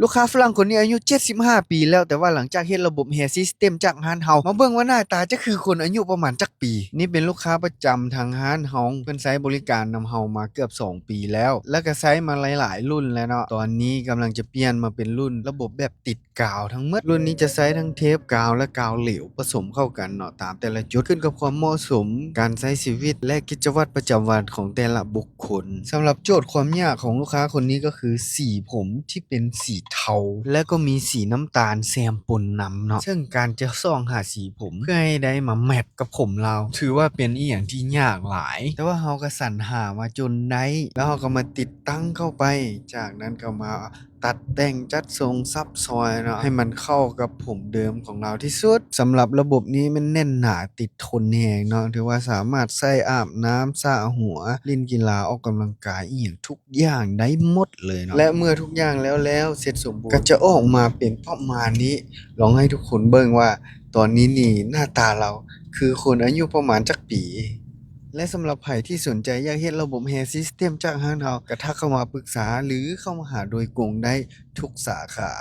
ລູກຄ້າຝຣັ່ງຄົນນີ້ອາຍຸເຈັດສິບຫ້າປີແລ້ວ, ແຕ່ວ່າຫຼັງຈາກເຮັດລະບົບ hair system ຈາກຮ້ານເຮົາ, ມາເບິ່ງວ່າໜ້າຕາຈະຄືຄົນອາຍຸປະມານຈັກປີ. ນີ້ເປັນລູກຄ້າປະຈຳທາງຮ້ານເຮົາ, ເພິ່ນໃຊ້ບໍລິການນຳເຮົາມາເກືອບສອງປີແລ້ວ ແລ້ວກໍໃຊ້ມາຫຼາຍໆລຸ້ນແລ້ວເນາະ. ຕອນນີ້ກຳລັງຈະປ່ຽນມາເປັນລຸ້ນລະບົບແບບຕິດກາວທັງໝົດ. ລຸ້ນນີ້ຈະໃຊ້ທັງເທບກາວ ແລະ ກາວເຫຼວປະສົມເຂົ້າກັນເນາະ, ຕາມແຕ່ລະຈຸດ, ຂຶ້ນກັບຄວາມເໝາະສົມ, ການໃຊ້ຊີວິດ ແລະ ກິດຈະວັດປະຈຳວັນຂອງແຕ່ລະບຸກ ຄົນ. ສຳລັບໂຈດຄວາມຍາກຂອງລູກຄ້າຄົນນີ້ກໍຄືສີຜົມທີ່ເປັນສີເທົາ ແລະ ກໍມີສີນ້ຳຕານແຊມປົນນຳເນາະ. ເຊິ່ງການຈະສ່ອງຫາສີຜົມເພື່ອໃຫ້ໄດ້ມາແມັດກັບຜົມລາວ ຖືວ່າເປັນອີ່ຫຍັງທີ່ຍາກຫຼາຍ, ແຕ່ວ່າເຮົາກໍສັນຫາມາຈົນໄດ້, ແລ້ວເຮົາກໍມາຕິດຕັ້ງເຂົ້າໄປ, ຈາກນັ້ນກໍມາຕັດແຕ່ງຈັດຊົງສັບຊອຍເນາະ ໃຫ້ມັນເຂົ້າກັບຜົມເດີມຂອງລາວທີ່ສຸດ. ສຳລັບລະບົບນີ້ແມ່ນແໜ້ນໜາຕິດ ທົນແຮງເນາະ, ຖືວ່າສາມາດໃຊ້ອາບນ້ຳ, ສະຫົວ, ຫຼິ້ນກິລາ, ອອກກຳລັງກາຍ ອີ່ຫຍັງທຸກຢ່າງໄດ້ໝົດເລີຍເນາະ. ແລະ ເມື່ອທຸກຢ່າງແລ້ວໆ ເສັດສົມບູນ ກໍຈະອອກມາເປັນປະມານນີ້. ລອງໃຫ້ທຸກຄົນເບິ່ງວ່າຕອນນີ້ນີ້ໜ້າຕາລາວຄືຄົນອາຍຸປະມານຈັກປີ. ແລະ ສຳລັບໃຜທີ່ສົນໃຈຢາກເຮັດລະບົບ hair system ຈາກຮ້ານເຮົາ, ກໍທັກເຂົ້າມາປຶກສາ ຫຼື ເຂົ້າມາຫາໂດຍກົງໄດ້ທຸກສາຂາ.